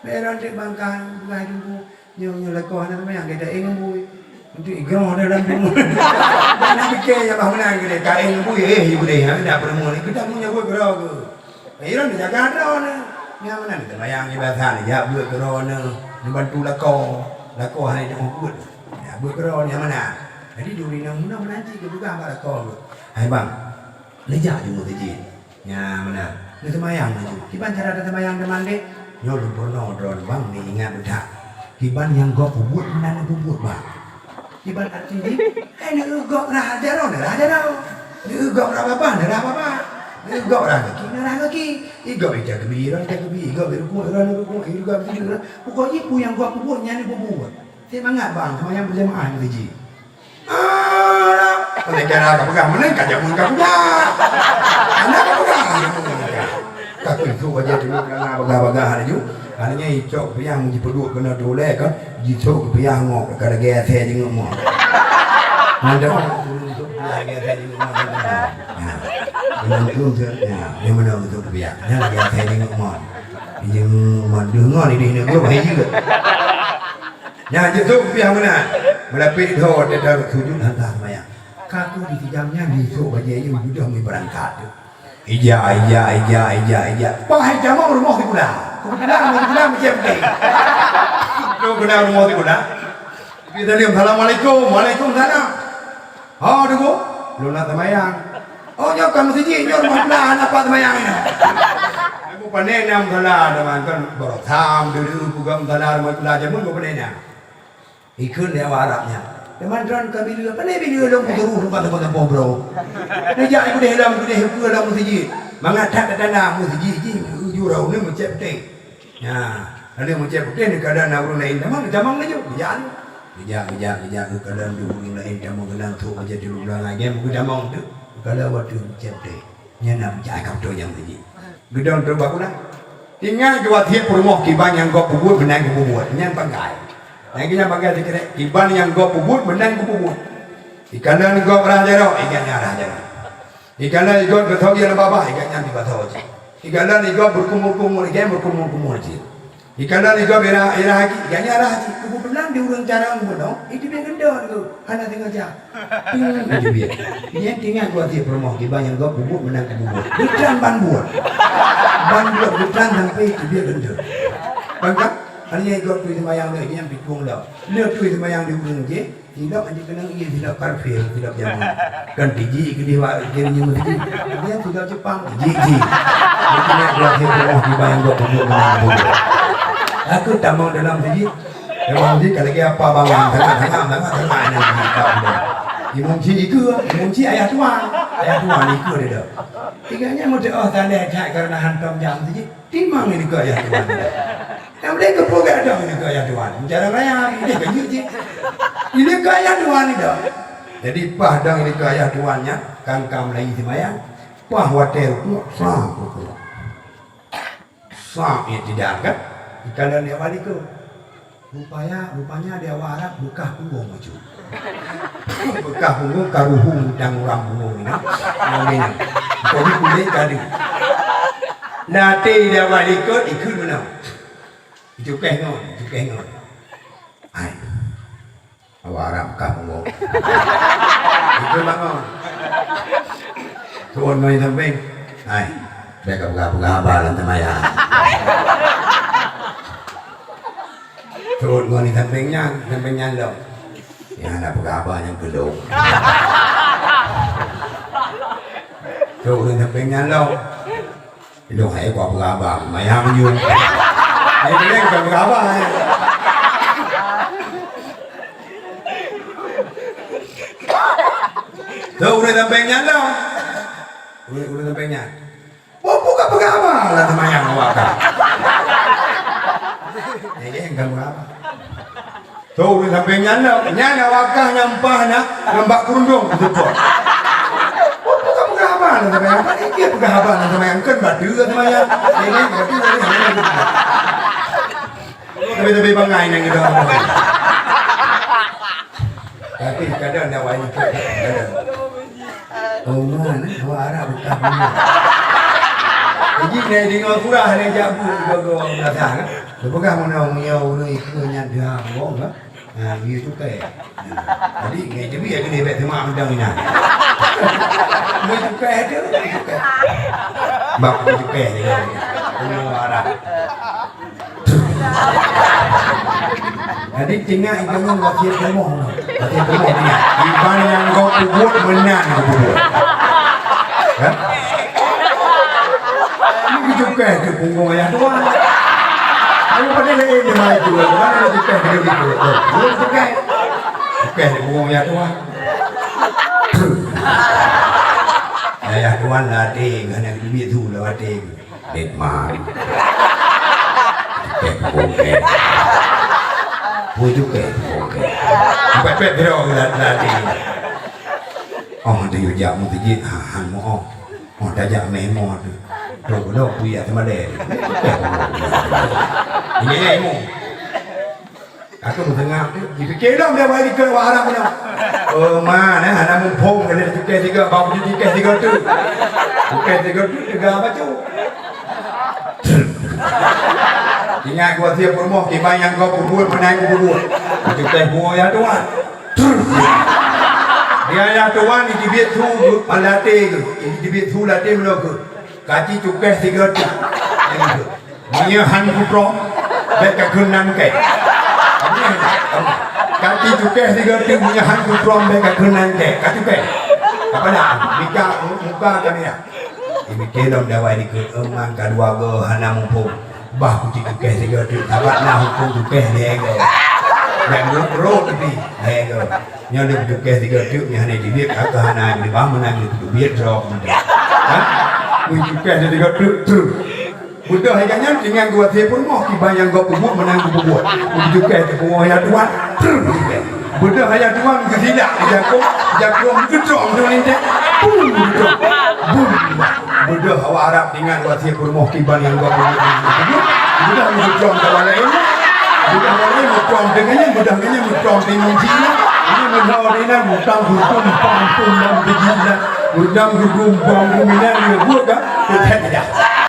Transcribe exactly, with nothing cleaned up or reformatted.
Eh, ron teuk bangkai, bukai dumpu. Nyoe, nyoe lakoe hana teumayang, gata éh ngon bui. Untuk igroh dalam dumpu. Hana pike nyang bah meunan gata, ka éh ngon bui, éh, ibu deh, ha, dak peureumeun. Kita punya buet keudroe ke. Eh, ron jaga droe nyoe. Nyang meunan teumayang di biasa ni, jak buet keudroe nyoe. Neubantu lakoe. Lakoe hana teuh buet. Jak buet keudroe nyang meunan. Jadi, duri nyang meunan, meunan cit geupeugah bak lakoe. Hai bang, neujak ju meuseujid. Nyan meunan. Neuseumayang laju. Kiban cara taseumayang teuma deh? Nyoe lôn peurunoe droeneuh bang, neuingat beutak. Kiban nyang gob peubuet meunan neupeubuet bang. Kiban arti jih, eh, neueu gob rhah jaroe, neurhah jaroe. Neueu gob rhah babah, neurhah babah. Neueu gob rhah gaki, neurhah gaki. Igob ita keubi, droeneuh ita keubi. Igob irukuk, droeneuh irukuk. Igob sini, droeneuh. Pokok jih peue nyang gob peubuet, nyan neupeubuet. Seumangat bang, seumayang beujamaah laju. Ah, pengacara ka peugah meunan ka jameun ka peugah. Hana ka peugah. Ka keuneuk bajée teungoh ka na bagah-bagah laju. Hana nyan icok piah meujipeuduek keunoe tu ulée ka jisok piah ngok ka lagée asée jingeuk mon. Mantap. Lagée asée jingeuk mon. Ha. Beuna tu ya, dia mana tu piah. Nya lagée asée jingeuk mon. Jingeuk mon deungon di negeri bahaya. Nyan jisok piah meunan, meulapéh dhoe teutab sujut hana seumayang. Ka keuh di sidang nyan jisok bajée nyoe beudôh meubeurangkat tu. Ija, ija, ija, ija, ija. Paih tamong rumoh sikula. Keubeutulan rumoh sikula macam tu. Keubeutulan rumoh sikula. Tapi tadi, "Assalamualaikum." "Waalaikumsalam." "Ho, Teungku?" "Lôn na seumayang." "Oh, nyoe ka meuseujid, nyoe rumoh sikula, hana pat seumayang nyoe." Aku pane na musala, teuma kan barô tham, deuh-deuh peugah musala rumoh sikula jameun, ku pane na. Ikheun lé awak Arab nyan. Teuma droen ka bileue, pane bileue lôn kusuruh rumoh teumpat-teumpat broe. Neujak keudeh lom, keudeh ukeue lom meuseujid. Mangat that tanda meuseujid jih, uju rauneuh meucék putéh. Nah, lheueh meucék putéh, neukalon na ureueng laén tamong, neutamong laju. Geujak laju. Geujak, geujak, geujak, neukalon dua ureueng laén tamong, keunan trok bajée tilu bulan lagée, meukeue tamong teuk. Neukalon watée meucék putéh. Nyan na meucah ka beutôi nyang bunyi. Geudong trok bak ulah. Ingat geuwasiet peurumoh kiban nyang gob peubuet meunan geupeubuet. Nyan panggai. Lagée nyan panggai sikrek. Kiban nyang gob peubuet meunan geupeubuet. Ikalon gob rhah jaroe, ikalon rhah jaroe. Ikalon igob geuthok ie lam babah, ikalon nyan dibasoe cit. Ikalon igob beukumur-kumur, ikalon beukumur-kumur cit. Ikalon igob irah, irah aki, ikalon nyan irah aki. Kubu pulang di ureueng carông bunoe, itu biar gendong tu, hana sengaja. Itu biar. Nyan tinggai geuwasiet peurumoh, kiban nyang gob peubuet meunan geupeubuet. Geutran ban buet. Ban buet geutran sampai itu biar gendong. Bangka, hanya igob tui seumayang lé, nyan pikueng lom. Lé tui seumayang di ureueng jih, Silop anti keunong ie, silop karfir, silop jameun. Kan tiji keudeh wak keu nyoe tiji. Dia silop Jepang, tiji, tiji. Dia kena dua sibu oh dibayang dua puluh lima ribu. Aku tamong dalam tiji. Dalam tiji kalau lagi apa bangang, sangat, sangat, sangat, sangat ada tiji. Imum Ji itu, Imum Ji ayah tuan. Ayah tuan itu dia dah. Tiganya mudah oh tanda cak karena hantam jam tiji. Timang ini ke ayah tuan. Yang boleh kepeugah dong ini ke ayah tuan. Cara raya ini ke jeuet jih. Ini ke ayah tuan ni dong. Jadi paih dong ini ke ayah tuan nyan, kan ka meulayeue seumayang. Paih watée rukuk, sah rukuk. Sah iktidal kan? Ikalon di awak likot. Rupanya, rupanya di awak Arab beukah punggong bacut. Beukah punggong ka ruhueng dan uram punggong ini. Ngon ini. Kau ni kulit kali. Nanti di awak likot, ikut menang. Cukéh ngon, cukéh ngon. Hai. Awak Arab kah punggong. Itu bangon. Turun ngon samping. Hai. Bèk ka peugah-peugah haba lam seumayang. Turun ngon samping nyan, samping nyan lom. Nyang na peugah haba nyang keulong. Turun samping nyan lom. Ilôn hai kwa peugah haba, maya meunyoe. Hai, ilôn kwa peugah haba, hai. Tu ureueng sampéng nyan dah. Ureueng, ureueng sampéng nyan. Peue ka peugah haba lah seumayang awak ka. Nyang ka peugah haba. Soe ureueng sampéng nyan lom, nyan awak kah nyan paih na, ngon bak keurundong kuseupôt. Oh, peugah-peugah haba na sampéng, apa ni dia peugah haba na sampéng, kan batu ka sampéng. Ini batu ka sampéng. Tapi, tapi bangai nang kita. Tapi kadang dah wani kadang. Oh, mana? Awak Arab bukan. Jadi, nak dengar surah ni jabu, jabu, jabu, jabu. Teupeugah meunoe meunyoe ureuëng ikeu nyan deuha bohong, kan? Ha, yue cukai. Ha, jadi ngai teubiet keuneuk bèk teumak mantong inan. Yue cukai tu, yue cukai. Bak yue cukai ni. Penuh arah. Jadi tinggai ikeu ngon wasiet rumoh. Wasiet rumoh tinggai. Iban nyang gob peubuet meunan geuh peubuet. Kan? Ini cukai tu punggong ayah tuan. Aku pada lain dia mai tu. Mana dia cukai dia gitu. Oh, dia cukai. Cukai di punggong ayah tuan. Ayah tuan latih, hana duit tu lah latih. Nikmat. Cukai punggong ayah. Pun cukai punggong ayah. Empat pet biro latih. Oh, dia jak meuseujid, ha, han moh. Oh, tajak meh moh tu. Trok lom kuyak teumalée. Ini ya ilmu. Aku meuseungab tu, dipikir lom dia bagi ke wak Arab punya. Oh, ma, nah, hana muphom kali cukai tiga, bau cukai tiga tu. Cukai tiga tu, tiga apa tu? Ingat gua siap rumoh, kiban nyang kau peubuet, peunan ku peubuet. Cukai buah ya tuan. Di ayah tuan, di teubiet su, latih ke. Di teubiet su, latih meunoe ke. Kaci cukai tiga tu. Meunyoe han kutrok, bèk kakheun nan kèe. Kaci cukai tiga tu, meunyoe han kutrok, bèk kakheun nan kèe. Ka cukai. Apa dah? Mika, muka kami ya. Imité lom dawai dikeue, eumang ka dua go hana muphom. Bah kuci cukai tiga tu, sabat na huköm cukai lhèe go. Dan rot-rot pih lhèe go. Nyoe lé cukai tiga tu, nyoe hana jibiet, ka hana jiba, meunan jiteubiet droe. Ha? Kuci cukai tiga tu, tu. Beudôh hai nyan, tinggai geuwasé peurumoh, kiban nyang gob peubuet, meunan geupeubuet. Kuci cukai teupeue ya tuan. Beudôh ayah tuan geusilak, jakong, jakong geutrok tu lintèe. Bum, geutrok. Bum. Beudôh awak Arab ingat wasiet peurumoh kiban nyang gob peubuet. Beudôh geutrok kawan laén. Beudôh laén geutrok deungon nyan, beudôh nyan geutrok deungon Cina. Ini beudôh deungon gutang gutang pampun dan bejina. Gutang gutang bang guminan dia buat dah. Tetap dah.